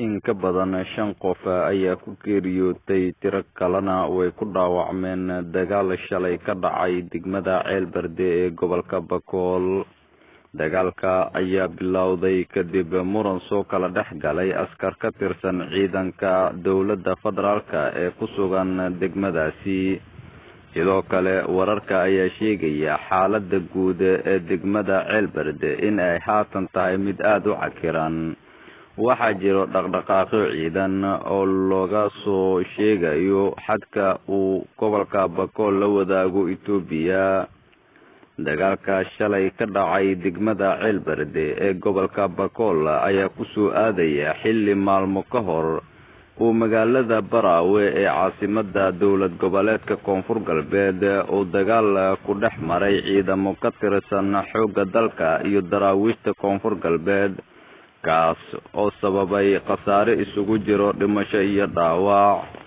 In ka badan shan qof ayaa ku geeriyootay, tiro kalena way ku dhaawacmeen dagaal shalay ka dhacay degmada Ceelberde ee gobolka Bakool. Dagaalka ayaa bilowday kadib muran soo kala dhex galay askar ka tirsan ciidanka dowladda federaalka ee ku sugan degmadaasi. Sidoo kale wararka ayaa sheegaya xaaladda guud ee degmada Ceelberde in ay haatan tahay mid aada u cakiran. Waxaa jiro dhaqdhaqaaqyo ciidan oo looga soo sheegayo xadka uu gobolka Bakool la wadaago Itoobiya. Dagaalka shalay ka dhacay degmada Ceelberde ee gobolka Bakool ayaa kusoo aadaya xilli maalmo ka hor uu magaalada Baraawe ee caasimada dowlad goboleedka Koonfur Galbeed uu dagaal ku dhex maray ciidamo ka tirsan xoogga dalka iyo daraawiishta Koonfur Galbeed, kaas oo sababay khasaare isugu jiro dhimasho iyo dhaawac.